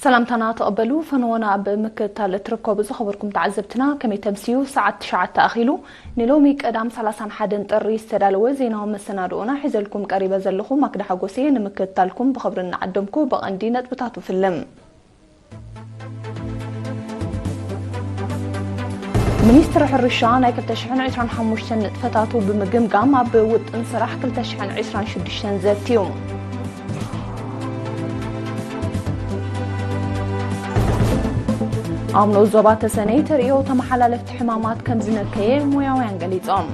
ሰላምታና ተቐበሉ። ፈነወና ኣብ ምክትታል እትርከቡ ዝኸበርኩም ተዓዘብትና፣ ከመይ ተምስዩ? ሰዓት ትሽዓተ ኣኺሉ። ንሎሚ ቀዳም ሰላሳን ሓደን ጥሪ ዝተዳለወ ዜናዊ መሰናድኦና ሒዘልኩም ቀሪበ ዘለኹ ማክዳ ሓጎስ እየ። ንምክትታልኩም ብኽብሪ እናዓደምኩ፣ ብቐንዲ ነጥብታቱ ፍልም። ሚኒስትሪ ሕርሻ ናይ ክልተ ሽሕን ዕስራን ሓሙሽተን ንጥፈታቱ ብምግምጋም፣ ኣብ ውጥን ስራሕ ክልተ ሽሕን ዕስራን ሽዱሽተን ዘትዩ። ኣብ ንኡስ ዞባ ተሰነይ ተርእዮ ተመሓላለፍቲ ሕማማት ከም ዝነከየ ሞያውያን ገሊጾም።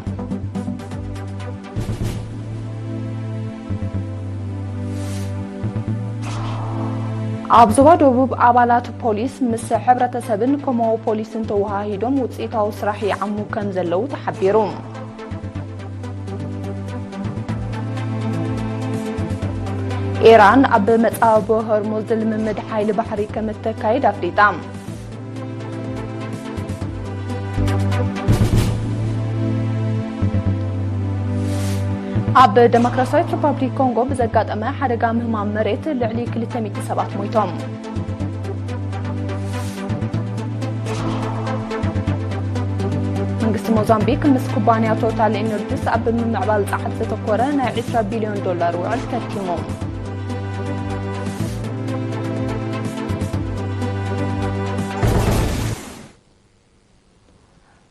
ኣብ ዞባ ደቡብ፣ ኣባላት ፖሊስ ምስ ሕብረተሰብን ኮማዎ ፖሊስን ተወሃሂዶም ውፅኢታዊ ስራሕ ይዓሙ ከም ዘለዉ ተሓቢሩ። ኢራን ኣብ መጻብቦ ሆርሙዝ ልምምድ ሓይሊ ባሕሪ ከም እተካይድ ኣፍሊጣ። ኣብ ደሞክራሲያዊት ሪፓብሊክ ኮንጎ ብዘጋጠመ ሓደጋ ምህማም መሬት ልዕሊ ክልተ ሚእቲ ሰባት ሞይቶም። መንግስቲ ሞዛምቢክ ምስ ኩባንያ ቶታል ኢነርጂስ ኣብ ምምዕባል ጸዓት ዘተኮረ ናይ ዕስራ ቢልዮን ዶላር ውዕል ከቲሙ።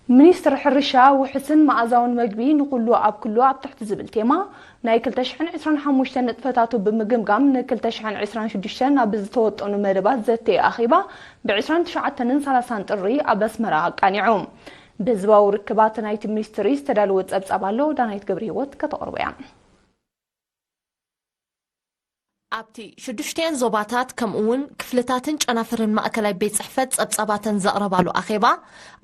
ሚኒስትሪ ሕርሻ፣ ውሑስን መኣዛውን መግቢ ንኹሉ ኣብ ኩሉ ኣብ ትሕቲ ዝብል ቴማ፣ ናይ ክልተ ሽሕን ዕስራን ሓሙሽተን ንጥፈታቱ ብምግምጋም፣ ን ክልተ ሽሕን ዕስራን ሽዱሽተን ኣብ ዝተወጠኑ መደባት ዘተየ ኣኼባ፣ ብ ዕስራን ትሽዓተን ሰላሳን ጥሪ ኣብ ኣስመራ ኣቃኒዑ። ብህዝባዊ ርክባት ናይቲ ሚኒስትሪ ዝተዳለወ ጸብጻብ ኣሎ፣ ዳናይት ገብረሂወት ከተቕርቦ እያ። ኣብቲ ሽዱሽተን ዞባታት ከምኡ እውን ክፍልታትን ጨናፍርን ማእከላይ ቤት ጽሕፈት ጸብጻባተን ዘቕረባሉ ኣኼባ፣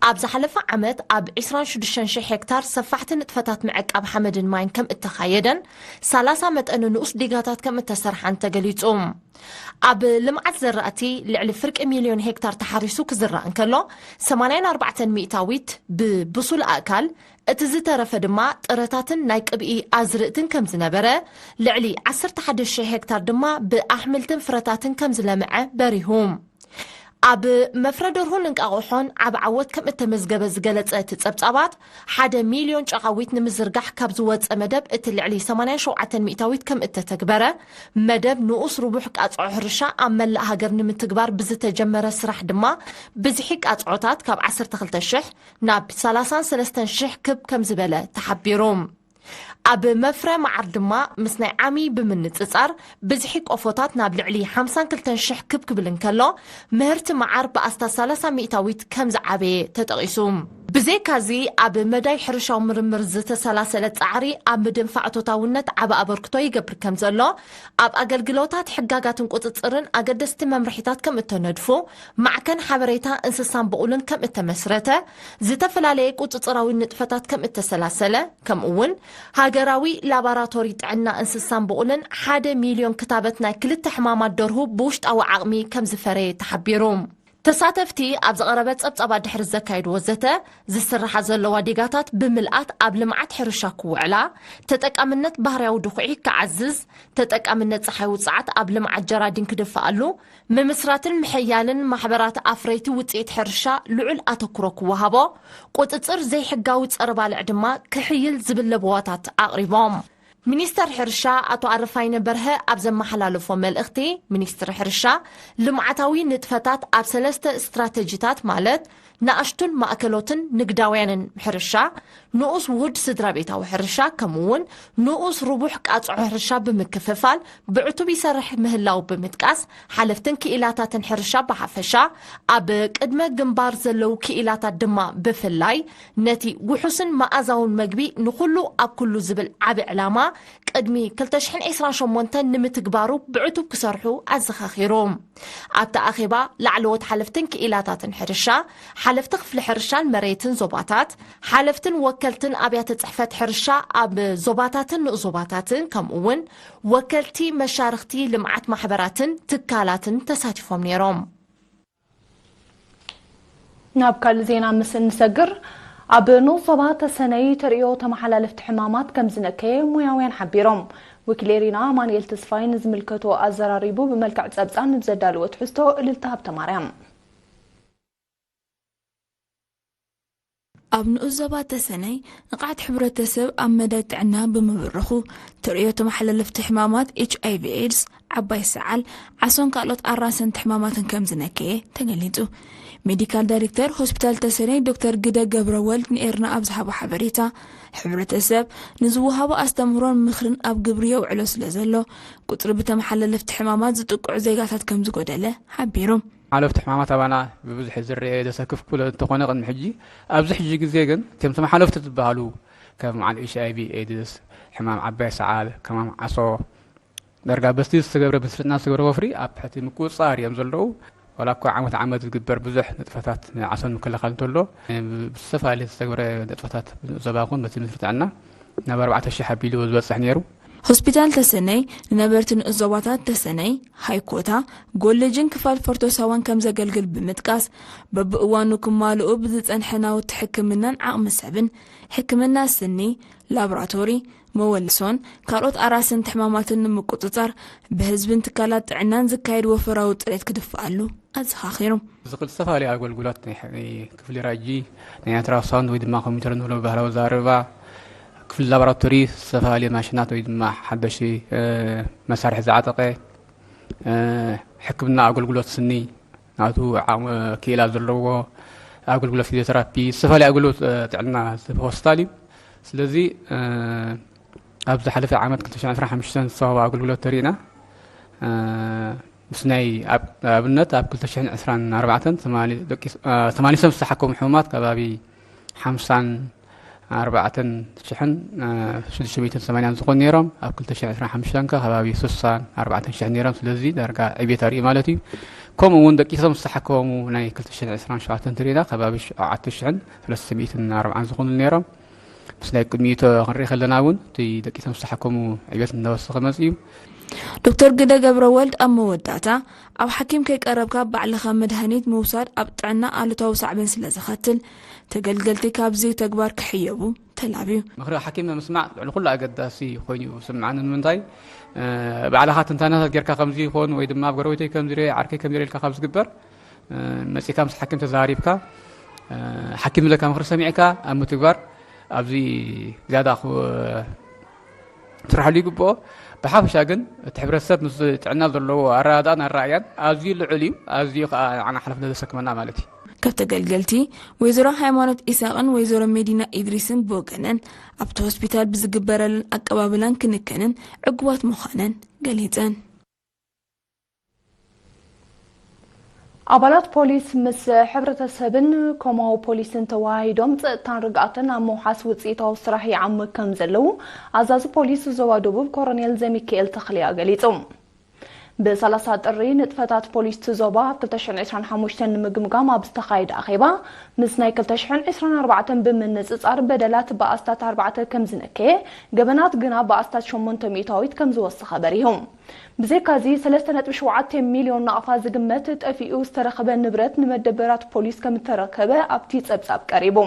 ኣብ ዝሓለፈ ዓመት ኣብ ዕስራን ሽዱሽተን ሽሕ ሄክታር ሰፋሕቲ ንጥፈታት ምዕቃብ ሓመድን ማይን ከም እተኻየደን፣ ሰላሳ መጠን ንኡስ ዲጋታት ከም እተሰርሓን ተገሊጹ። ኣብ ልምዓት ዘራእቲ ልዕሊ ፍርቂ ሚልዮን ሄክታር ተሓሪሱ ክዝራእ እንከሎ፣ ሰማንያን ኣርባዕተን ሚእታዊት ብብሱል ኣእካል፣ እቲ ዝተረፈ ድማ ጥረታትን ናይ ቅብኢ ኣዝርእትን ከም ዝነበረ፣ ልዕሊ ዓሰርተ ሓደ ሽሕ ሄክታር ድማ ብኣሕምልትን ፍረታትን ከም ዝለምዐ በሪሁ። ኣብ መፍረ ደርሁን እንቃቑሖን ዓቢ ዓወት ከም እተመዝገበ ዝገለጸ እቲ ጸብጻባት፣ ሓደ ሚልዮን ጨቓዊት ንምዝርጋሕ ካብ ዝወጸ መደብ እቲ ልዕሊ ሰማንያን ሸውዓተን ሚእታዊት ከም እተተግበረ፣ መደብ ንኡስ ርቡሕ ቃጽዖ ሕርሻ ኣብ መላእ ሃገር ንምትግባር ብዝተጀመረ ስራሕ ድማ ብዝሒ ቃጽዖታት ካብ ዓሰርተ ክልተ ሽሕ ናብ ሰላሳን ሰለስተን ሽሕ ክብ ከም ዝበለ ተሓቢሩ። ኣብ መፍረ መዓር ድማ ምስ ናይ ዓሚ ብምንጽጻር ብዝሒ ቆፎታት ናብ ልዕሊ ሓምሳን ክልተን ሽሕ ክብ ክብል እንከሎ፣ ምህርቲ መዓር ብኣስታት ሰላሳ ሚእታዊት ከም ዝዓበየ ተጠቒሱ። ብዘይካዚ፣ ኣብ መዳይ ሕርሻዊ ምርምር ዝተሰላሰለ ጻዕሪ ኣብ ምድንፋዕ እቶታውነት ዓቢ ኣበርክቶ ይገብር ከም ዘሎ፣ ኣብ ኣገልግሎታት ሕጋጋትን ቁጽጽርን ኣገደስቲ መምርሒታት ከም እተነድፉ፣ ማዕከን ሓበሬታ እንስሳን ብቑልን ከም እተመስረተ፣ ዝተፈላለየ ቁጽጽራዊ ንጥፈታት ከም እተሰላሰለ፣ ከምኡ እውን ሃገራዊ ላባራቶሪ ጥዕና እንስሳን ብቑልን ሓደ ሚልዮን ክታበት ናይ ክልተ ሕማማት ደርሁ ብውሽጣዊ ዓቕሚ ከም ዝፈረየ ተሓቢሩ። ተሳተፍቲ ኣብ ዝቐረበ ጸብጻባት ድሕሪ ዘካየድዎ ዘተ፣ ዝስርሓ ዘለዋ ዲጋታት ብምልኣት ኣብ ልምዓት ሕርሻ ክውዕላ፣ ተጠቃምነት ባህርያዊ ድኹዒ ክዓዝዝ፣ ተጠቃምነት ጸሓይ ውጽዓት ኣብ ልምዓት ጀራዲን ክድፍኣሉ፣ ምምስራትን ምሕያልን ማሕበራት ኣፍረይቲ ውጽኢት ሕርሻ ልዑል ኣተኩሮ ክወሃቦ፣ ቁጽጽር ዘይሕጋዊ ጸረ ባልዕ ድማ ክሕይል ዝብል ለበዋታት ኣቕሪቦም። ሚኒስተር ሕርሻ ኣቶ ኣረፋይነ በርሀ ኣብ ዘመሓላለፎ መልእኽቲ፣ ሚኒስትሪ ሕርሻ ልምዓታዊ ንጥፈታት ኣብ ሰለስተ ስትራተጂታት ማለት ንኣሽቱን ማእከሎትን ንግዳውያንን ሕርሻ፣ ንኡስ ውሁድ ስድራ ቤታዊ ሕርሻ፣ ከምኡ እውን ንኡስ ርቡሕ ቃጽዖ ሕርሻ ብምክፍፋል ብዕቱብ ይሰርሕ ምህላው ብምጥቃስ፣ ሓለፍትን ክኢላታትን ሕርሻ ብሓፈሻ፣ ኣብ ቅድመ ግንባር ዘለዉ ክኢላታት ድማ ብፍላይ፣ ነቲ ውሑስን መኣዛውን መግቢ ንኹሉ ኣብ ኩሉ ዝብል ዓቢ ዕላማ ቅድሚ ክልተ ሽሕን ዕስራን ሸሞንተን ንምትግባሩ ብዕቱብ ክሰርሑ ኣዘኻኺሩ። ኣብቲ ኣኼባ ላዕለዎት ሓለፍትን ክኢላታትን ሕርሻ፣ ሓለፍቲ ክፍሊ ሕርሻን መሬትን ዞባታት፣ ሓለፍትን ወከልትን ኣብያተ ጽሕፈት ሕርሻ ኣብ ዞባታትን ንኡስ ዞባታትን፣ ከምኡ እውን ወከልቲ መሻርኽቲ ልምዓት ማሕበራትን ትካላትን ተሳቲፎም ነይሮም። ናብ ካልእ ዜና ምስ እንሰግር፣ ኣብ ንኡስ ዞባ ተሰነይ ተርእዮ ተመሓላለፍቲ ሕማማት ከም ዝነከየ ሞያውያን ሓቢሮም። ወኪል ኤሪና ኣማኑኤል ተስፋይ ንዝምልከቶ ኣዘራሪቡ። ብመልክዕ ጸብጻብ ንብዘዳለዎ ትሕዝቶ እልልታ ሃብተማርያም። ኣብ ንኡስ ዞባ ተሰነይ ንቕዓት ሕብረተሰብ ኣብ መዳይ ጥዕና ብምብርኹ፣ ተርእዮ ተመሓላለፍቲ ሕማማት ኤች ኣይ ቪ ኤድስ፣ ዓባይ ሰዓል፣ ዓሶን ካልኦት ኣራሰንቲ ሕማማትን ከም ዝነከየ ተገሊጹ። ሜዲካል ዳይሬክተር ሆስፒታል ተሰነይ ዶክተር ግደ ገብረ ወልድ ንኤርና ኣብ ዝሃቦ ሓበሬታ፣ ሕብረተሰብ ንዝወሃቦ ኣስተምህሮን ምኽርን ኣብ ግብሪ የውዕሎ ስለ ዘሎ፣ ቁጽሪ ብተመሓላለፍቲ ሕማማት ዝጥቅዑ ዜጋታት ከም ዝጎደለ ሓቢሩ። ሓለፍቲ ሕማማት ኣባና ብብዝሒ ዝረአ ዘሰክፍ ኩለ እንተኾነ ቅድሚ ሕጂ፣ ኣብዚ ሕጂ ግዜ ግን እቶም ተመሓለፍቲ ዝበሃሉ ከም በዓል ኤች ኣይ ቪ ኤድስ፣ ሕማም ዓባይ ሰዓል፣ ሕማም ዓሶ፣ ዳርጋ በቲ ዝተገብረ፣ ብስርጥና ዝተገብረ ወፍሪ ኣብ ትሕቲ ምቁጽጻር እዮም ዘለዉ። ዋላ እኳ ዓመት ዓመት ዝግበር ብዙሕ ንጥፈታት ንዓሶን ምክልኻል እንተሎ፣ ብዝተፈላለየ ዝተገብረ ንጥፈታት ዞባ ይኹን በቲ ሚኒስትሪ ጥዕና ናብ ኣርባዕተ ሽሕ ኣቢሉ ዝበጽሕ ነይሩ። ሆስፒታል ተሰነይ ንነበርቲ ንኡስ ዞባታት ተሰነይ፣ ሃይኮታ፣ ጎለጅን ክፋል ፈርቶ ሳዋን ከም ዘገልግል ብምጥቃስ፣ በብእዋኑ ክማልኡ ብዝጸንሐ ናውቲ ሕክምናን ዓቕሚ ሰብን፣ ሕክምና ስኒ፣ ላቦራቶሪ፣ መወልሶን ካልኦት ኣራሰንቲ ሕማማትን ንምቁጽጻር ብህዝብን ትካላት ጥዕናን ዝካየድ ወፈራዊ ጽሬት ክድፍኣሉ ኣዘኻኺሩ። እዚ ክል-፣ ዝተፈላለዩ ኣገልግሎት ናይ ሕ-፣ ናይ ክፍሊ ራጂ፣ ናይ ኣልትራሳውንድ ወይ ድማ ኮምፒውተር ንብሎ ባህላዊ ዛረባ፣ ክፍሊ ላቦራቶሪ፣ ዝተፈላለዩ ማሽናት ወይ ድማ ሓደሽቲ፣ እ፣ መሳርሒ ዝዓጠቐ፣ እ፣ ሕክምና ኣገልግሎት ስኒ፣ ናቱ ዓቕሚ ክኢላ ዘለዎ ኣገልግሎት ፊዚዮቴራፒ፣ ዝተፈላለዩ ኣገልግሎት፣ እ፣ ጥዕና ዝህብ ሆስፒታል እዩ። ስለዚ፣ እ፣ ኣብ ዝሓለፈ ዓመት ክልተ ሽሕን ዕስራን ሓሙሽተን ዝተዋህበ ኣገልግሎት ተሪእና፣ እ፣ ምስ ናይ ኣብ-፣ ኣብነት ኣብ ክልተ ሽሕን ዕስራን ኣርባዕተን ትማሊ ደቂ-፣ እ፣ ትማሊ ሰም ዝተሓከሙ ሕሙማት ከባቢ ሓምሳን ኣርባዕተን ሽሕን ሽዱሽተ ሚእትን ሰማንያን ዝኾኑ ነይሮም። ኣብ ክልተ ሽሕን ዕስራን ሓሙሽተን ከ ከባቢ ስሳን ኣርባዕተን ሽሕን ነይሮም። ስለዚ ዳርጋ ዕቤት ኣርእዩ ማለት እዩ። ከምኡ እውን ደቂሶም ዝተሓከሙ ናይ ክልተ ሽሕን ዕስራን ሸውዓተን እንተሪእና ከባቢ ሸውዓተ ሽሕን ሰለስተ ሚእትን ኣርባዓን ዝኾኑ ነይሮም። ምስ ናይ ቅድሚኡ ክንርኢ ከለና እውን እቲ ደቂሶም ዝተሓከሙ ዕቤት እናወሰኸ መፅኡ እዩ። ዶክተር ግደ ገብረ ወልድ ኣብ መወዳእታ፣ ኣብ ሓኪም ከይቀረብካ ባዕልኻ መድሃኒት ምውሳድ ኣብ ጥዕና ኣሉታዊ ሳዕቤን ስለ ዘኸትል፣ ተገልገልቲ ካብዚ ተግባር ክሕየቡ ተላብዩ። ምኽሪ ሓኪም ምስማዕ ልዕሊ ኩሉ ኣገዳሲ ኮይኑ እዩ ዝስምዓኒ። ንምንታይ? እ፣ ባዕልኻ ትንታነታት ጌርካ ከምዚ ይኾን ወይ ድማ ኣብ ጎረቤተይ ከምዚ ርኤ፣ ዓርከይ ከምዚ ርኤ ኢልካ ካብ ዝግበር፣ እ፣ መጺእካ ምስ ሓኪም ተዛሪብካ፣ እ፣ ሓኪም ዝለካ ምኽሪ ሰሚዕካ ኣብ ምትግባር ኣብዚ ዝያዳ ክስርሐሉ ይግብኦ። ብሓፈሻ ግን እቲ ሕብረተሰብ ምስ ጥዕና ዘለዎ ኣረዳድኣን ኣረኣእያን ኣዝዩ ልዑል እዩ፣ ኣዝዩ ከኣ ንዓና ሓላፍነት ዘሰክመና ማለት እዩ። ካብ ተገልገልቲ ወይዘሮ ሃይማኖት ኢሳቕን ወይዘሮ ሜዲና ኢድሪስን ብወገነን፣ ኣብቲ ሆስፒታል ብዝግበረለን ኣቀባብላን ክንክንን ዕጉባት ምዃነን ገሊጸን። ኣባላት ፖሊስ ምስ ሕብረተሰብን ኮማዊ ፖሊስን ተወሃሂዶም ጸጥታን ርግኣትን ኣብ ምውሓስ ውጽኢታዊ ስራሕ ይዓሙ ከም ዘለዉ ኣዛዚ ፖሊስ ዞባ ደቡብ ኮሮኔል ዘሚካኤል ተኽልያ ገሊጹ። ብ30 ጥሪ ንጥፈታት ፖሊስ እቲ ዞባ ኣብ ክልተ ሽሕን ዕስራን ሓሙሽተን ንምግምጋም ኣብ ዝተኻየደ ኣኼባ፣ ምስ ናይ ክልተ ሽሕን ዕስራን ኣርባዕተን ብምንጽጻር በደላት ብኣስታት ኣርባዕተ ከም ዝነከየ፣ ገበናት ግና ብኣስታት ሸሞንተ ሚእታዊት ከም ዝወሰኸ በሪሁ። ብዘይካዚ፣ ሰለስተ ነጥቢ ሸውዓተ ሚልዮን ናቕፋ ዝግመት ጠፊኡ ዝተረኸበ ንብረት ንመደበራት ፖሊስ ከም እተረከበ ኣብቲ ጸብጻብ ቀሪቡ።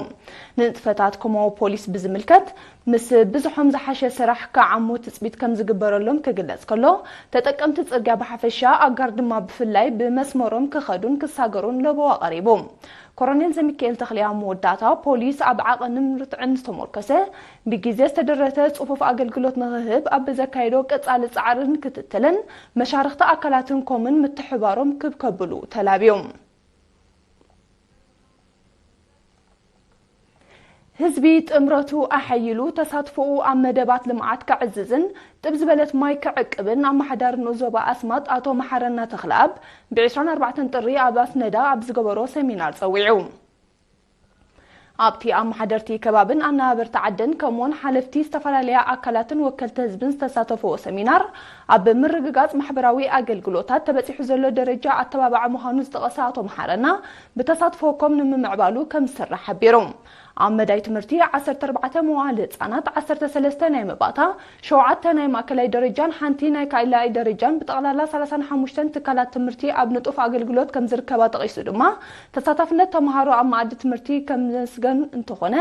ንንጥፈታት ኮማዊ ፖሊስ ብዝምልከት፣ ምስ ብዝሖም ዝሓሸ ስራሕ ክዓሙ ትጽቢት ከም ዝግበረሎም ክግለጽ ከሎ፣ ተጠቀምቲ ጽርግያ ብሓፈሻ፣ ኣጋር ድማ ብፍላይ ብመስመሮም ክኸዱን ክሳገሩን ለበዋ ቀሪቡ። ኮሮኔል ዘሚካኤል ተኽልያ ኣብ መወዳእታ፣ ፖሊስ ኣብ ዓቐንን ርትዕን ዝተሞርከሰ፣ ብግዜ ዝተደረተ ጽፉፍ ኣገልግሎት ንኽህብ ኣብ ዘካየዶ ቀጻሊ ጻዕርን ክትትልን፣ መሻርኽቲ ኣካላትን ኮምን ምትሕባሮም ክብ ከብሉ ተላብዮም። ህዝቢ ጥምረቱ ኣሐይሉ ተሳትፎኡ ኣብ መደባት ልምዓት ከዕዝዝን ጥብ ዝበለት ማይ ክዕቅብን ኣመሓዳሪ ንኡስ ዞባ ኣስማጥ ኣቶ መሓረና ተኽለኣብ ብ24 ጥሪ ኣብ ኣስነዳ ኣብ ዝገበሮ ሰሚናር ጸዊዑ። ኣብቲ ኣመሓደርቲ ከባብን ኣነባበርቲ ዓድን ከምኡውን ሓለፍቲ ዝተፈላለያ ኣካላትን ወከልቲ ህዝብን ዝተሳተፍዎ ሰሚናር፣ ኣብ ምርግጋጽ ማሕበራዊ ኣገልግሎታት ተበጺሑ ዘሎ ደረጃ ኣተባባዒ ምዃኑ ዝጠቐሰ ኣቶ መሓረና፣ ብተሳትፎ ኮም ንምምዕባሉ ከም ዝስራሕ ሓቢሩ። ኣብ መዳይ ትምህርቲ ዓሰርተ ኣርባዕተ መዋዕለ ህጻናት፣ ዓሰርተ ሰለስተ ናይ መባእታ፣ ሸውዓተ ናይ ማእከላይ ደረጃን ሓንቲ ናይ ካልኣይ ደረጃን ብጠቕላላ ሰላሳን ሓሙሽተን ትካላት ትምህርቲ ኣብ ንጡፍ ኣገልግሎት ከም ዝርከባ ጠቒሱ ድማ፣ ተሳታፍነት ተምሃሮ ኣብ መኣዲ ትምህርቲ ከም ዘስገን እንተኾነ፣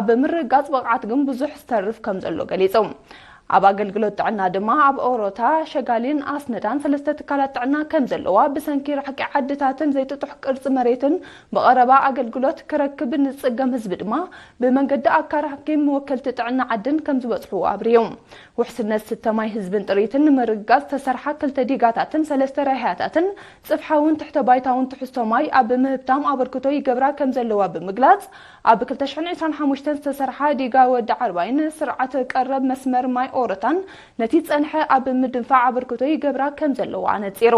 ኣብ ምርግጋጽ ብቕዓት ግን ብዙሕ ዝተርፍ ከም ዘሎ ገሊጹ። ኣብ ኣገልግሎት ጥዕና ድማ ኣብ ኦሮታ፣ ሸጋሊን ኣስነዳን ሰለስተ ትካላት ጥዕና ከም ዘለዋ፣ ብሰንኪ ራሕቂ ዓድታትን ዘይጥጡሕ ቅርጺ መሬትን ብቐረባ ኣገልግሎት ክረክብ ንጽገም ህዝቢ ድማ ብመንገዲ ኣካል ሓኪም ወከልቲ ጥዕና ዓድን ከም ዝበጽሑ ኣብርዮም። ውሕስነት ስተ ማይ ህዝብን ጥሪትን ንምርግጋጽ ዝተሰርሓ ክልተ ዲጋታትን ሰለስተ ራህያታትን ጽፍሓውን ትሕተ ባይታውን ትሕዝቶ ማይ ኣብ ምህብታም ኣበርክቶ ይገብራ ከም ዘለዋ ብምግላጽ፣ ኣብ ክልተ ሽሕን ዕስራን ሓሙሽተን ዝተሰርሓ ዲጋ ወዲ ዓርባይን ስርዓት ቀረብ መስመር ማይ ኦሮታን ነቲ ጸንሐ ኣብ ምድንፋዕ ኣበርክቶ ይገብራ ከም ዘለዋ ኣነጺሩ።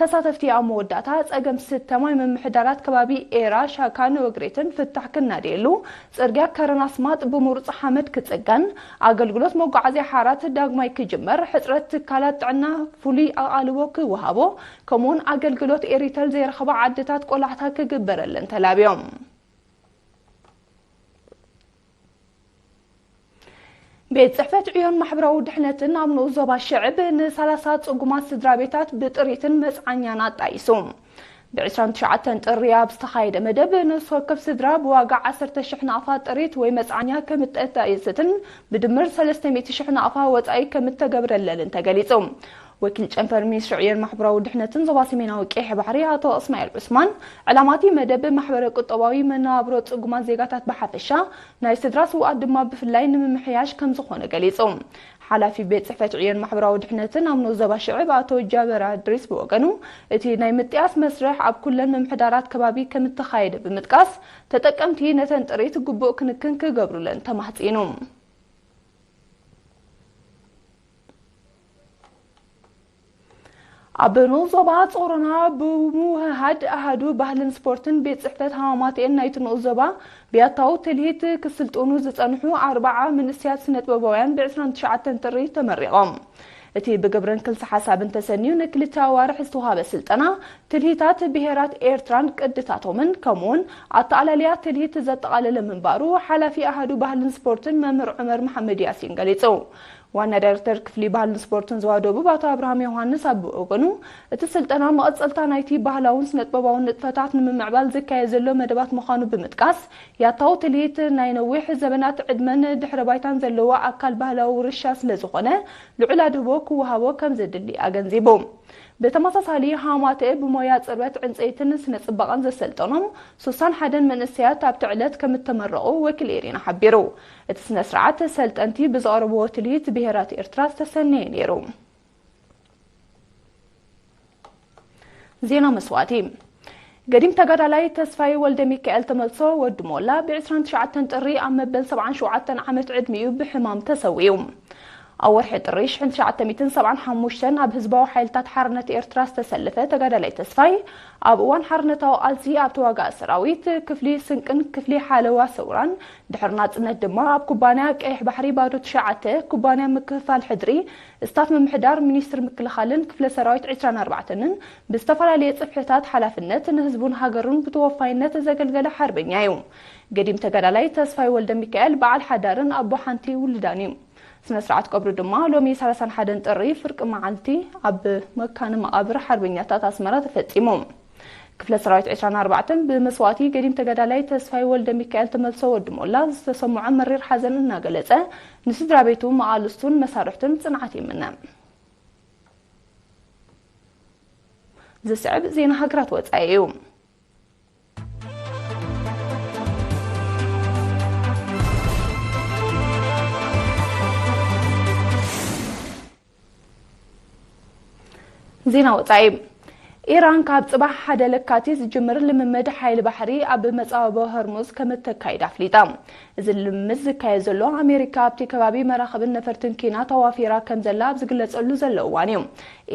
ተሳተፍቲ ኣብ መወዳእታ ጸገም ስተ ማይ ምምሕዳራት ከባቢ ኤራ፣ ሻካን ወግሬትን ፍታሕ ክናደየሉ፣ ጽርግያ ከረን ኣስማጥ ብምሩጽ ሓመድ ክጽገን፣ ኣገልግሎት መጓዓዝያ ሓራት ዳግማይ ክጅመር፣ ሕጽረት ትካላት ጥዕና ፍሉይ ኣቓልቦ ክወሃቦ፣ ከምኡውን ኣገልግሎት ኤሪተል ዘይረኽባ ዓድታት ቆላሕታ ክግበረለን ተላብዮም። ቤት ጽሕፈት ዕዮን ማሕበራዊ ድሕነትን ኣብ ንኡስ ዞባ ሽዕብ ንሰላሳ ጽጉማት ስድራ ቤታት ብጥሪትን መጽዓኛን ኣጣይሱ። ብ ዕስራን ትሽዓተን ጥሪ ኣብ ዝተኻየደ መደብ፣ ነፍሲ ወከፍ ስድራ ብዋጋ ዓሰርተ ሽሕ ናቕፋ ጥሪት ወይ መጽዓኛ ከም እተጣየሰትን ብድምር ሰለስተ ሚእቲ ሽሕ ናቕፋ ወጻኢ ከም እተገብረለንን ተገሊጹ። ወኪል ጨንፈር ሚኒስትሪ ዕዮን ማሕበራዊ ድሕነትን ዞባ ሰሜናዊ ቀይሕ ባሕሪ ኣቶ እስማኤል ዑስማን፣ ዕላማ እቲ መደብ ማሕበረ ቁጠባዊ መነባብሮ ጽጉማት ዜጋታት ብሓፈሻ፣ ናይ ስድራ ስውኣት ድማ ብፍላይ ንምምሕያሽ ከም ዝኾነ ገሊጹ። ሓላፊ ቤት ጽሕፈት ዕዮን ማሕበራዊ ድሕነትን ኣብ ንኡስ ዞባ ሽዕብ ኣቶ ጃበራ እድሪስ ብወገኑ፣ እቲ ናይ ምጥያስ መስርሕ ኣብ ኩለን ምምሕዳራት ከባቢ ከም እተኻየደ ብምጥቃስ፣ ተጠቀምቲ ነተን ጥሪት ግቡእ ክንክን ክገብሩለን ተማሕጺኑ። ኣብ ንኡስ ዞባ ጾሮና ብምውህሃድ ኣሃዱ ባህልን ስፖርትን ቤት ጽሕፈት ሃማማተኤን ናይቲ ንኡስ ዞባ ብያታዊ ትልሂት ክስልጥኑ ዝጸንሑ ኣርባዓ መንእሰያት ስነጥበባውያን ብ ዕስራን ትሽዓተን ጥሪ ተመሪቖም። እቲ ብግብርን ክልሰ ሓሳብን ተሰንዩ ንክልተ ኣዋርሕ ዝተዋህበ ስልጠና፣ ትልሂታት ብሄራት ኤርትራን ቅድታቶምን፣ ከምኡውን ኣተኣላልያ ትልሂት ዘጠቓለለ ምንባሩ፣ ሓላፊ ኣሃዱ ባህልን ስፖርትን መምህር ዑመር መሓመድ ያሲን ገሊጹ። ዋና ዳይሬክተር ክፍሊ ባህልን ስፖርትን ዞባ ደቡብ ኣቶ ኣብርሃም ዮሃንስ ኣብ ወገኑ፣ እቲ ስልጠና መቐጸልታ ናይቲ ባህላውን ስነጥበባውን ንጥፈታት ንምምዕባል ዝካየድ ዘሎ መደባት ምዃኑ ብምጥቃስ፣ ያታዊ ትልሂት ናይ ነዊሕ ዘበናት ዕድመን ድሕረ ባይታን ዘለዎ ኣካል ባህላዊ ውርሻ ስለ ዝኾነ፣ ልዑል ኣድህቦ ክወሃቦ ከም ዘድሊ ኣገንዚቡ። ብተመሳሳሊ፣ ሃማተኤ ብሞያ ጽርበት ዕንጸይትን ስነ ጽባቐን ዘሰልጠኖም ሱሳን ሓደን መንእሰያት ኣብቲ ዕለት ከም እተመረቑ ወኪል ኤሪና ሓቢሩ። እቲ ስነ ስርዓት፣ ሰልጠንቲ ብዘቕረብዎ ትልሂት ብሄራት ኤርትራ ዝተሰነየ ነይሩ። ዜና መስዋእቲ። ገዲም ተጋዳላይ ተስፋይ ወልደ ሚካኤል ተመልሶ ወዲ ሞላ ብ ዕስራን ትሽዓተን ጥሪ ኣብ መበል ሰብዓን ሸውዓተን ዓመት ዕድሚኡ ብሕማም ተሰዊኡ። ኣብ ወርሒ ጥሪ ሽሕን ትሽዓተ ሚእትን ሰብዓን ሓሙሽተን ኣብ ህዝባዊ ሓይልታት ሓርነት ኤርትራ ዝተሰለፈ ተጋዳላይ ተስፋይ፣ ኣብ እዋን ሓርነታዊ ቃልሲ ኣብ ተዋጋኢ ሰራዊት ክፍሊ ስንቅን ክፍሊ ሓለዋ ሰውራን፣ ድሕሪ ናጽነት ድማ ኣብ ኩባንያ ቀይሕ ባሕሪ ባዶ ትሽዓተ፣ ኩባንያ ምክፍፋል ሕድሪ፣ ስታፍ ምምሕዳር፣ ሚኒስትሪ ምክልኻልን ክፍለ ሰራዊት ዕስራን ኣርባዕተንን ብዝተፈላለየ ጽፍሕታት ሓላፍነት ንህዝቡን ሃገሩን ብተወፋይነት ዘገልገለ ሓርበኛ እዩ። ገዲም ተጋዳላይ ተስፋይ ወልደ ሚካኤል በዓል ሓዳርን ኣቦ ሓንቲ ውሉዳን እዩ። ስነ ስርዓት ቀብሩ ድማ ሎሚ ሰላሳን ሓደን ጥሪ ፍርቂ መዓልቲ ኣብ መካነ መቓብር ሓርበኛታት ኣስመራ ተፈጺሙ። ክፍለ ሰራዊት ዕስራን ኣርባዕተን ብመስዋእቲ ገዲም ተጋዳላይ ተስፋይ ወልደ ሚካኤል ተመልሶ ወዲ ሞላ ዝተሰምዖ መሪር ሓዘን እናገለጸ፣ ንስድራ ቤቱ፣ መቓልስቱን መሳርሕቱን ጽንዓት ይምነ። ዝስዕብ ዜና ሃገራት ወጻኢ እዩ። ዜና ወጻኢ። ኢራን ካብ ጽባሕ ሓደ ለካቲት ዝጅምር ልምምድ ሓይሊ ባሕሪ ኣብ መጻብቦ ሆርሙዝ ከም እተካይድ ኣፍሊጣ። እዚ ልምምድ ዝካየድ ዘሎ፣ ኣሜሪካ ኣብቲ ከባቢ መራኽብን ነፈርትን ኪና ተዋፊራ ከም ዘላ ኣብ ዝግለጸሉ ዘሎ እዋን እዩ።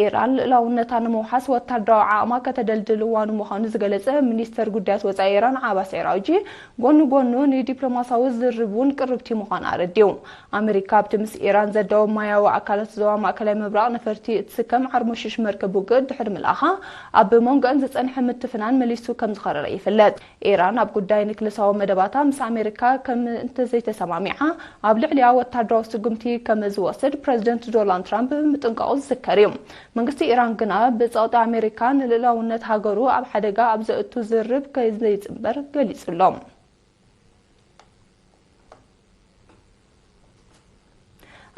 ኢራን ልኡላውነታ ንምውሓስ ወታደራዊ ዓቕማ ከተደልድል እዋኑ ምዃኑ ዝገለጸ ሚኒስተር ጉዳያት ወጻኢ ኢራን ዓባስ ዒራውጂ፣ ጎኒ ጎኑ ንዲፕሎማሲያዊ ዝርርብ እውን ቅርብቲ ምዃና ኣረዲኡ። ኣመሪካ ኣብቲ ምስ ኢራን ዘዳወማያዊ ኣካላት ዞባ ማእከላይ ምብራቕ ነፈርቲ እትስከም ዓርሞሽሽ መርከብ ውግእ ድሕሪ ምልኣኻ፣ ኣብ መንጎአን ዝጸንሐ ምትፍናን መሊሱ ከም ዝኸረረ ይፍለጥ። ኢራን ኣብ ጉዳይ ኒክለሳዊ መደባታ ምስ ኣሜሪካ ከም እንተዘይተሰማሚዓ፣ ኣብ ልዕሊኣ ወታደራዊ ስጉምቲ ከም ዝወስድ ፕረዚደንት ዶናልድ ትራምፕ ምጥንቃቑ ዝዝከር እዩ። መንግስቲ ኢራን ግና ብጸቕጢ ኣሜሪካ ንልኡላውነት ሃገሩ ኣብ ሓደጋ ኣብ ዘእቱ ዝርርብ ከይዘይጽንበር ገሊጹ ኣሎ።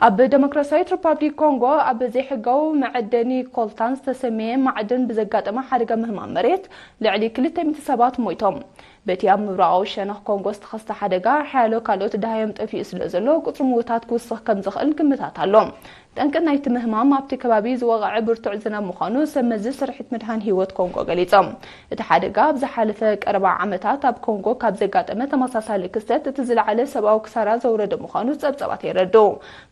ኣብ ደሞክራሲያዊት ሪፓብሊክ ኮንጎ ኣብ ዘይሕጋዊ መዐደኒ ኮልታን ዝተሰመየ ማዕድን ብዘጋጠመ ሓደጋ ምህማም መሬት ልዕሊ ክልተ ሚእቲ ሰባት ሞይቶም። በቲ ኣብ ምብራቓዊ ሸነኽ ኮንጎ ዝተኸስተ ሓደጋ ሓያሎ ካልኦት ደሃዮም ጠፊኡ ስለ ዘሎ ቁጽሪ ምውታት ክውስኽ ከም ዝኽእል ግምታት ኣሎ። ጠንቂ ናይቲ ምህማም ኣብቲ ከባቢ ዝወቕዐ ብርቱዕ ዝናብ ምዃኑ ሰብ መዚ ስርሒት ምድሓን ህይወት ኮንጎ ገሊጾም። እቲ ሓደጋ ኣብ ዝሓለፈ ቀረባ ዓመታት ኣብ ኮንጎ ካብ ዘጋጠመ ተመሳሳሊ ክስተት እቲ ዝለዓለ ሰብኣዊ ክሳራ ዘውረደ ምዃኑ ጸብጻባት የረድኡ።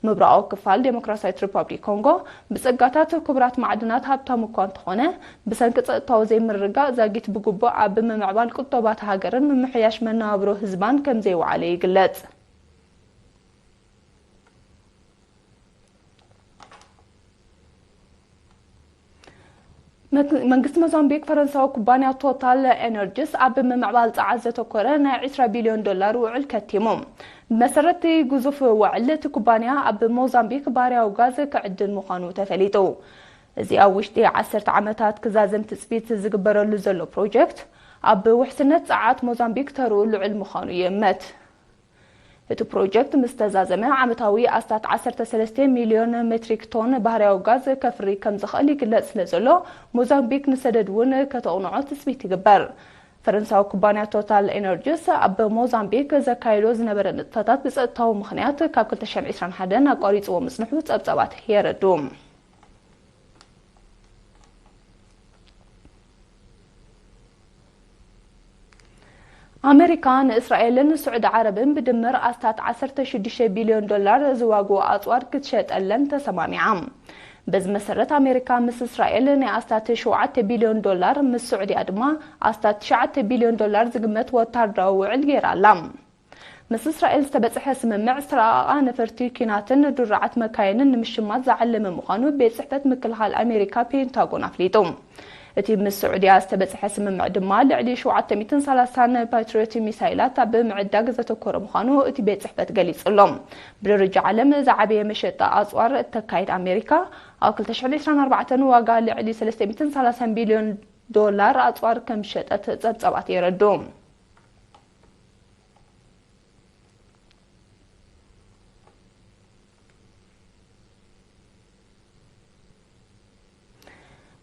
ምብራቓዊ ክፋል ዴሞክራሲያዊት ሪፓብሊክ ኮንጎ ብጸጋታት ክቡራት ማዕድናት ሃብታም እኳ እንተኾነ፣ ብሰንኪ ጸጥታዊ ዘይምርግጋእ ዛጊት ብግቡእ ኣብ ምምዕባል ቁጠባታ ሃገርን ምምሕያሽ መነባብሮ ህዝባን ከም ዘይወዓለ ይግለጽ። መግ-፣ መንግስቲ ሞዛምቢክ ፈረንሳዊ ኩባንያ ቶታል ኤነርጂስ ኣብ ምምዕባል ጸዓት ዘተኮረ ናይ ዕስራ ቢልዮን ዶላር ውዕል ከቲሙ። ብመሰረት እቲ ግዙፍ ውዕል፣ እቲ ኩባንያ ኣብ ሞዛምቢክ ባህርያዊ ጋዝ ክዕድል ምዃኑ ተፈሊጡ። እዚ ኣብ ውሽጢ ዓሰርተ ዓመታት ክዛዘም ትጽቢት ዝግበረሉ ዘሎ ፕሮጀክት፣ ኣብ ውሕስነት ጸዓት ሞዛምቢክ ተርኡ ልዑል ምዃኑ ይእመት። እቲ ፕሮጀክት ምስ ተዛዘመ፣ ዓመታዊ ኣስታት ዓሰርተ ሰለስተ ሚልዮን ሜትሪክ ቶን ባህርያዊ ጋዝ ከፍሪ ከም ዝኽእል ይግለጽ ስለ ዘሎ፣ ሞዛምቢክ ንሰደድ እውን ከተቕንዖ ትጽቢት ይግበር። ፈረንሳዊ ኩባንያ ቶታል ኤነርጂስ ኣብ ሞዛምቢክ ዘካይዶ ዝነበረ ንጥፈታት ብጸጥታዊ ምኽንያት ካብ ክልተ ሽሕን ዕስራን ሓደን ኣቋሪጽዎ ምጽንሑ ጸብጻባት የረድኡ። ኣመሪካ ንእስራኤልን ስዑዲ ዓረብን ብድምር ኣስታት ዓሰርተ ሽዱሽተ ቢልዮን ዶላር ዝዋግኡ ኣጽዋር ክትሸጠለን ተሰማሚዓ። በዚ መሰረት፣ ኣሜሪካ ምስ እስራኤል ናይ ኣስታት ሸውዓተ ቢልዮን ዶላር፣ ምስ ስዑድያ ድማ ኣስታት ትሽዓተ ቢልዮን ዶላር ዝግመት ወታደራዊ ውዕል ገይራ ኣላ። ምስ እስራኤል ዝተበጽሐ ስምምዕ፣ ዝተራቐቓ ነፈርቲ ኲናትን ድሩዓት መካይንን ንምሽማት ዝዓለመ ምዃኑ ቤት ጽሕፈት ምክልኻል ኣሜሪካ ፔንታጎን ኣፍሊጡ። እቲ ምስ ስዑድያ ዝተበጽሐ ስምምዕ ድማ፣ ልዕሊ ሸውዓተ ሚእትን ሰላሳን ፓትሪዮት ሚሳይላት ኣብ ምዕዳግ ዘተኮረ ምዃኑ እቲ ቤት ጽሕፈት ገሊጹ ኣሎ። ብደረጃ ዓለም ዝዓበየ መሸጣ ኣጽዋር እተካይድ ኣሜሪካ፣ ኣብ ክልተ ሽሕን ዕስራን ኣርባዕተን ዋጋ ልዕሊ ሰለስተ ሚእትን ሰላሳን ቢልዮን ዶላር ኣጽዋር ከም ዝሸጠት ጸብጻባት የረድኡ።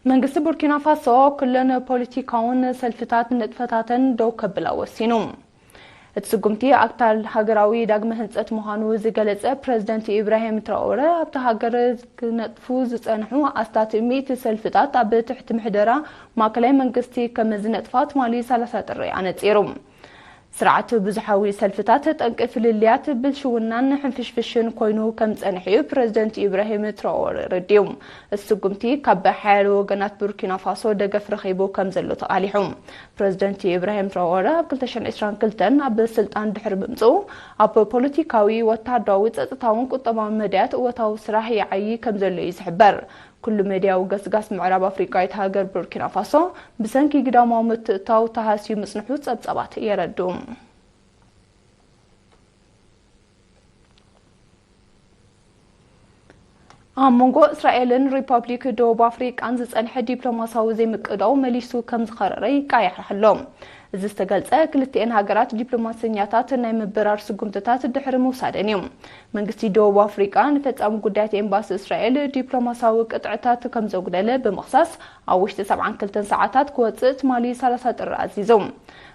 መንግስቲ ቡርኪና ፋሶ ኩለን ፖለቲካውን ሰልፍታት ንጥፈታተን ደው ከብላ ወሲኑ። እቲ ስጉምቲ ኣካል ሃገራዊ ዳግመ ህንጸት ምዃኑ ዝገለጸ ፕረዚደንት ኢብራሂም ትራኦረ፣ ኣብታ ሃገር ክነጥፉ ዝጸንሑ ኣስታት ሚእቲ ሰልፍታት ኣብ ትሕቲ ምሕደራ ማእከላይ መንግስቲ ከም ዝነጥፋ ትማሊ ሰላሳ ጥሪ ኣነጺሩ። ስርዓት ብዙሓዊ ሰልፍታት ጠንቂ ፍልልያት፣ ብልሽውናን ሕንፍሽፍሽን ኮይኑ ከም ዝጸንሕ እዩ ፕረዚደንት ኢብራሂም ትራኦረ ረዲኡ። እቲ ስጉምቲ ካብ ሓያሎ ወገናት ቡርኪና ፋሶ ደገፍ ረኺቡ ከም ዘሎ ተቓሊሑ። ፕረዚደንት ኢብራሂም ትራኦረ ኣብ ክልተ ሽሕን ዕስራን ክልተን ኣብ ስልጣን ድሕሪ ምምጽኡ፣ ኣብ ፖለቲካዊ፣ ወታደራዊ፣ ጸጥታውን ቁጠባውን መዳያት እወታዊ ስራሕ ይዓዪ ከም ዘሎ እዩ ዝሕበር። ኩሉ ሜድያዊ ገስጋስ ምዕራብ ኣፍሪቃዊት ሃገር ቡርኪና ፋሶ ብሰንኪ ግዳማዊ ምትእትታው ተሃስዩ ምጽንሑ ጸብጻባት የረድኡ። ኣብ መንጎ እስራኤልን ሪፓብሊክ ደቡብ ኣፍሪቃን ዝጸንሐ ዲፕሎማሲያዊ ዘይምቅዳው መሊሱ ከም ዝኸረረ ይቃያሕ ኣሎ። እዚ ዝተገልጸ፣ ክልቲኤን ሃገራት ዲፕሎማሰኛታት ናይ ምብራር ስጉምትታት ድሕሪ ምውሳደን እዩ። መንግስቲ ደቡብ ኣፍሪቃ ንፈጻሚ ጉዳያት ኤምባሲ እስራኤል ዲፕሎማሲያዊ ቅጥዕታት ከም ዘጉደለ ብምኽሳስ፣ ኣብ ውሽጢ ሰብዓን ክልተን ሰዓታት ክወጽእ ትማሊ ሰላሳ ጥሪ ኣዚዙ።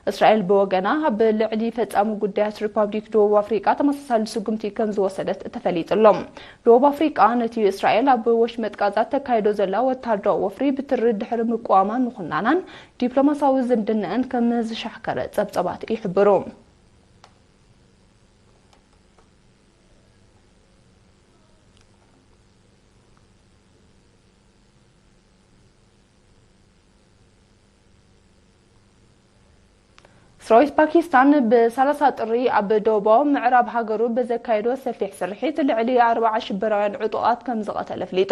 እስራኤል ብወገና፣ ኣብ ልዕሊ ፈጻሚ ጉዳያት ሪፓብሊክ ደቡብ ኣፍሪቃ ተመሳሳሊ ስጉምቲ ከም ዝወሰደት ተፈሊጡ ኣሎ። ደቡብ ኣፍሪቃ ነቲ እስራኤል ኣብ ወሽመጥ ጋዛ ተካይዶ ዘላ ወታደራዊ ወፍሪ ብትሪ ድሕሪ ምቅዋማ፣ ንኹናናን ዲፕሎማሲያዊ ዝምድናኣን ከም ዝሻሕከረ ጸብጸባት ይሕብሩ። ሰራዊት ፓኪስታን ብሰላሳ ጥሪ ኣብ ደቡባዊ ምዕራብ ሃገሩ ብዘካየዶ ሰፊሕ ስርሒት፣ ልዕሊ ኣርብዓ ሽበራውያን ዕጡቓት ከም ዝቐተለ ኣፍሊጡ።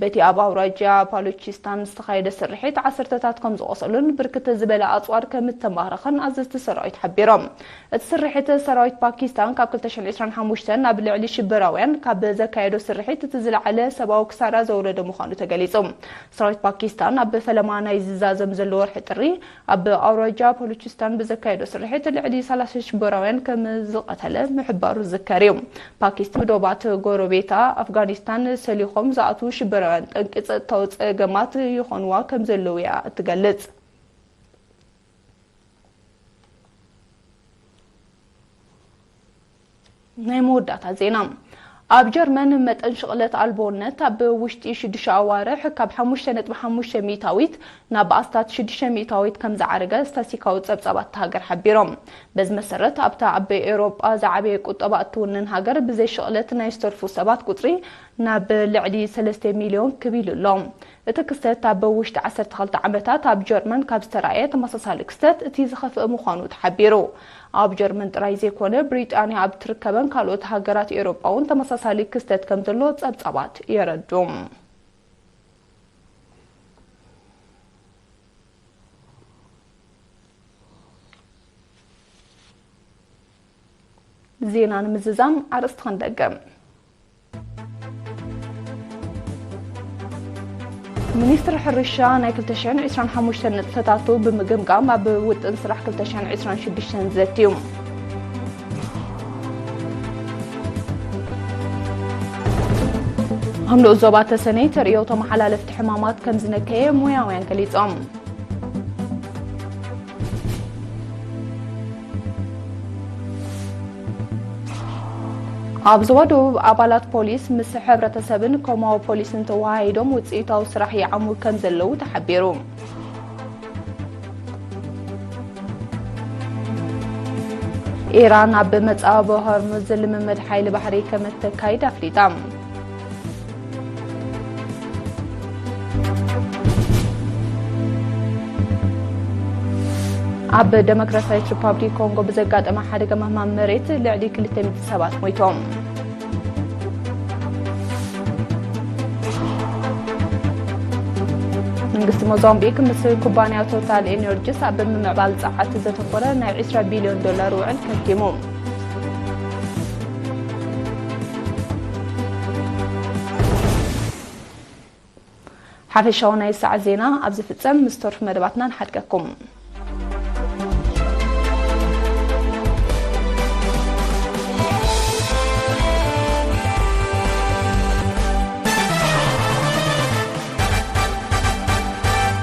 በቲ ኣብ ኣውራጃ ባሉቺስታን ዝተኻየደ ስርሒት፣ ዓሰርተታት ከም ዝቖሰሉን ብርክት ዝበለ ኣጽዋር ከም እተማረኸን ኣዘዝቲ ሰራዊት ሓቢሮም። እቲ ስርሒት፣ ሰራዊት ፓኪስታን ካብ ክልተ ሽሕን ዕስራን ሓሙሽተን ኣብ ልዕሊ ሽበራውያን ካብ ዘካየዶ ስርሒት እቲ ዝለዓለ ሰብኣዊ ክሳራ ዘውረደ ምዃኑ ተገሊጹ። ሰራዊት ፓኪስታን ኣብ ፈለማ ናይዚ ዛዘም ዘሎ ወርሒ ጥሪ ኣብ ኣውራጃ ባሉቺስታን ብዘካ ካይዶ ስርሒት ልዕሊ ሰላሳ ሽበራውያን ከም ዝቐተለ ምሕባሩ ዝዝከር እዩ። ፓኪስታን ብዶባት ጎረቤታ ኣፍጋኒስታን ሰሊኾም ዝኣትዉ ሽበራውያን ጠንቂ ጸጥታዊ ጸገማት ይኾንዋ ከም ዘለዉ እያ እትገልጽ። ናይ መወዳእታ ዜና። ኣብ ጀርመን መጠን ሽቕለት ኣልቦነት ኣብ ውሽጢ ሽዱሽተ ኣዋርሕ ካብ ሓሙሽተ ነጥቢ ሓሙሽተ ሚእታዊት ናብ ኣስታት ሽዱሽተ ሚእታዊት ከም ዝዓረገ ስታስቲካዊ ጸብጻባት እታ ሃገር ሓቢሮም። በዚ መሰረት ኣብታ ኣብ ኤውሮጳ ዝዓበየ ቁጠባ እትውንን ሃገር ብዘይ ሽቕለት ናይ ዝተርፉ ሰባት ቁጽሪ ናብ ልዕሊ ሰለስተ ሚልዮን ክብ ኢሉ ኣሎ። እቲ ክስተት ኣብ ውሽጢ ዓሰርተ ክልተ ዓመታት ኣብ ጀርመን ካብ ዝተራእየ ተመሳሳሊ ክስተት እቲ ዝኸፍአ ምዃኑ ተሓቢሩ። ኣብ ጀርመን ጥራይ ዘይኮነ ብሪጣንያ ኣብ ትርከበን ካልኦት ሃገራት ኤውሮጳ እውን ተመሳሳሊ ክስተት ከም ዘሎ ጸብጻባት የረዱ። ዜና ንምዝዛም ኣርእስቲ ክንደግም። ሚኒስትሪ ሕርሻ ናይ ክልተ ሽሕን ዕስራን ሓሙሽተን ንጥፈታቱ ብምግምጋም ኣብ ውጥን ስራሕ ክልተ ሽሕን ዕስራን ሽዱሽተን ዘትዩ። ኣብ ንኡስ ዞባ ተሰነይ ተርእዮ ተመሓላለፍቲ ሕማማት ከም ዝነከየ ሞያውያን ገሊጾም። ኣብ ዞባ ደቡብ ኣባላት ፖሊስ ምስ ሕብረተሰብን ኮማዊ ፖሊስን ተወሃሂዶም ውፅኢታዊ ስራሕ ይዓሙ ከም ዘለዉ ተሓቢሩ። ኢራን ኣብ መጻብቦ ሆርሙዝ ልምምድ ሓይሊ ባሕሪ ከም እተካይድ ኣፍሊጣ። ኣብ ደሞክራሲያዊት ሪፓብሊክ ኮንጎ ብዘጋጠመ ሓደጋ ምህማም መሬት ልዕሊ ክልተ ሚእቲ ሰባት ሞይቶም። መንግስቲ ሞዛምቢክ ምስ ኩባንያ ቶታል ኤነርጂስ ኣብ ምምዕባል ጸዓት ዘተኮረ ናይ ዕስራ ቢልዮን ዶላር ውዕል ከቲሙ። ሓፈሻዊ ናይ ሰዓት ዜና ኣብ ዝፍጸም፣ ምስ ተርፍ መደባትና ንሓድገኩም።